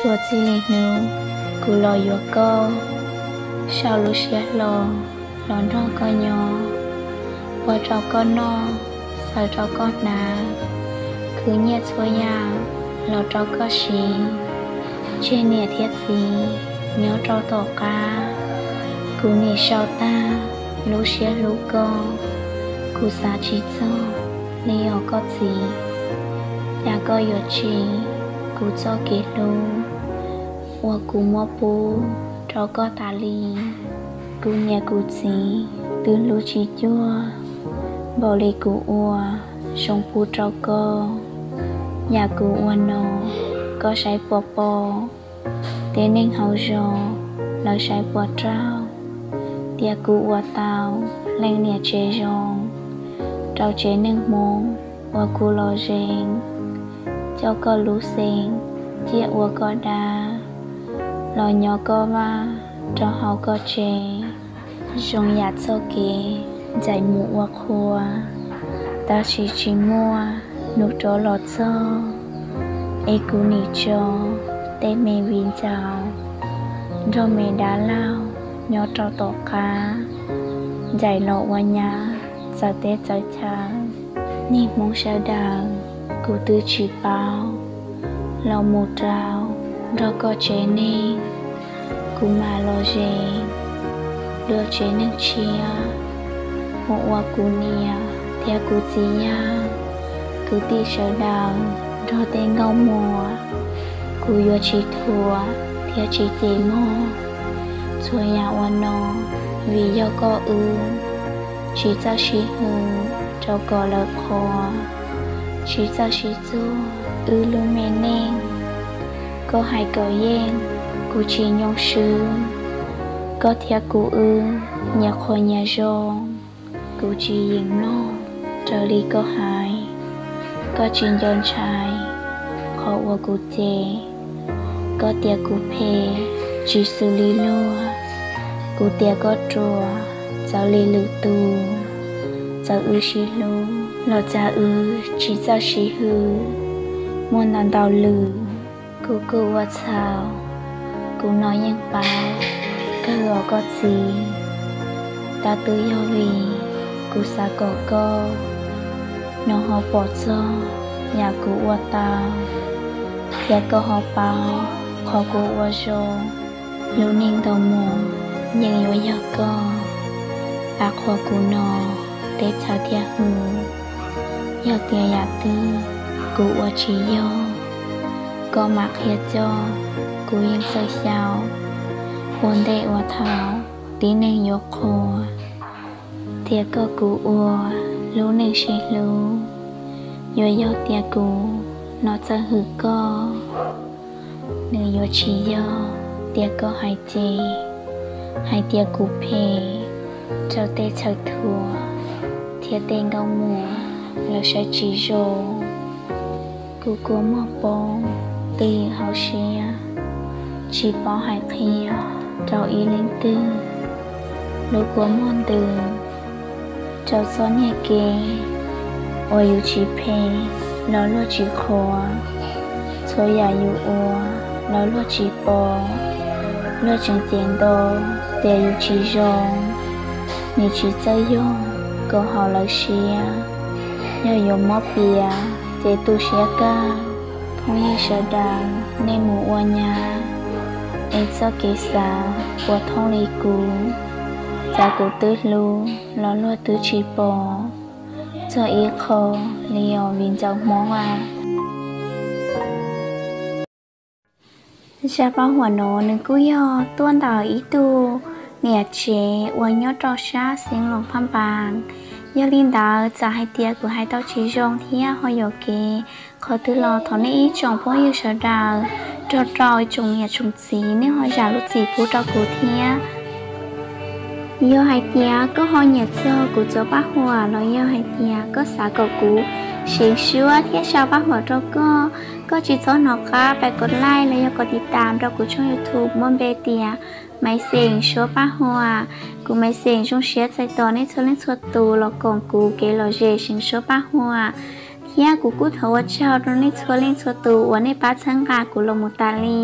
Txuas txij li hnub kuv los yuav koj, sau lub siab hlo los nrog koj nyob, ua rau koj noj, xaws rau koj hnav, khwv nyiaj txhua yam los rau koj siv. Tseg niam thiab txiv nyob rau tom qab, kuv nim sau tag lub siab hlub koj. Kuv xav tsis txog li os koj txiv, cas koj yuav tsim kuv txoj kev hlub uas kuv muab pub rau koj tas li. Kuv niam kuv txiv twb hlub tsis cuag npaum li kuv ua, zoo pub rau koj. Yam kuv ua no koj saib puas pom? Tej neeg hauv zos lawv saib puas raug tias kuv ua tau leej niam tsev zoo rau tsev neeg Hmoob uas kuv los ze, coj koj lub xeem ciaj ua koj dab, los nyob koj vaj rau hauv koj tsev. Zoo yam txoj kev ncaim mus ua qhua, tab sis tsis muaj hnub rov los txog. Es kuv nim tso tej me viv ncaus nrog me dab laug nyob rau tom qab, ncaim los ua nyab txawv teb txawv chaw. Niag Hmoob sawv daws, kuv twb tsis paub los mus rau nrog koj tsev neeg, kuv mam los ze dua tsev neeg tshiab hu ua kuv niam thiab kuv txiv yawg, kwv tij sawv daws nrog tej nkauj muam. Kuv yuav tsis thuam thiab tsis cem mog. Txhua yam ua no vim yog koj wb tsis txawj sib hwm rau kom lawv qhuas, tsis txawj sib txuag wb lub me neej. Koj hais kom yeej, kuv tsis nyoo swb. Koj thiab kuv wb nyias qhuas nyias zoo, kuv tsis yeem mloog raws li koj hais. Koj tsis nco ntshai qhov uas kuv cem, koj tias kuv phem tsis xws li luag, kuv tias koj ruam txawv li lwm tus. Txawm wb sib hlub los cas wb tsis txawj sib hwm, muaj ntau ntau lwm. Kuv kuj ua txhaum, kuv no yeej paub kawg os koj txiv. Tab twb yog vim kuv xav kom koj no ho pom txog yam kuv ua tau, thiab koj ho paub qhov kuv ua zoo. Lub neej ntawm no yeej yuav yog koj av qhuas kuv no teb chaws thiab hwm. Yog tias yam twg kuv ua tsis yog, koj mam qhia coj, kuv yeej txawj xyaum. Ua ntej uas thaum tib neeg yuav qhuas, thiab koj kuv ua lub neej sib hlub, yuav yog tias kuv no txawj hwm koj, nws yuav tsis yog tias koj hais cem, hais tias kuv phem rau tej chaw thuam thiab tej nkauj muam lawv saib tsis zoo. Kuv kua muag poob twj ywm hauv siab, tsis paub hais qhia rau ib leej twg. Lub kua muag ntws rau txoj niag kev uas yus tsis phem los luag tsis qhuas, txhua yam yus ua los luag tsis pom, luag tseem cem nto tias yus tsis zoo. Nws tsis txawj yog kom haum lawv siab, yog yuav mob piav ces tu siab kawg. Phooj ywg sawv daws, nej mus ua nyab es txoj kev xav puas thooj li kuv. Cas kuv twb hlub los luag twb tsis pom txog ib qho li os viv ncaus Hmoob a. Zaj paj huam no nws kuj yog tuaj ntawm ib tug niam tsev uas nyob rau sab xeev Luam Phaj Npas. Yog li ntawd txawm hais tias kuv hais tau tsis zoo thiab ho yuam kev qhov twg los thov nej ib tsoom phooj ywg sawv daws nrog rau ib tsoom niam tsoom txiv nej ho zam lub txim pub rau kuv thiab. Yog hais tias koj ho nyiam txog kuv txoj paj huam los yog hais tias koj xav kom kuv seev suab thiab sau paj huam rau koj, koj tsis txhob hnov qab pab kom like los yog kom tiv tam rau kuv tshooj YouTube muaj npe tias Maiv Xeem Suab Paj Huam. Kuv Maiv Xeem zoo siab txais tos nej txhua leej txhua tus los koom kuv kev lom zem seev suab paj huam. Thiab kuv kuj thov ua tsaug rau nej txhua leej txhua tus uas nej pab txhawb nqa kuv los mus tas li.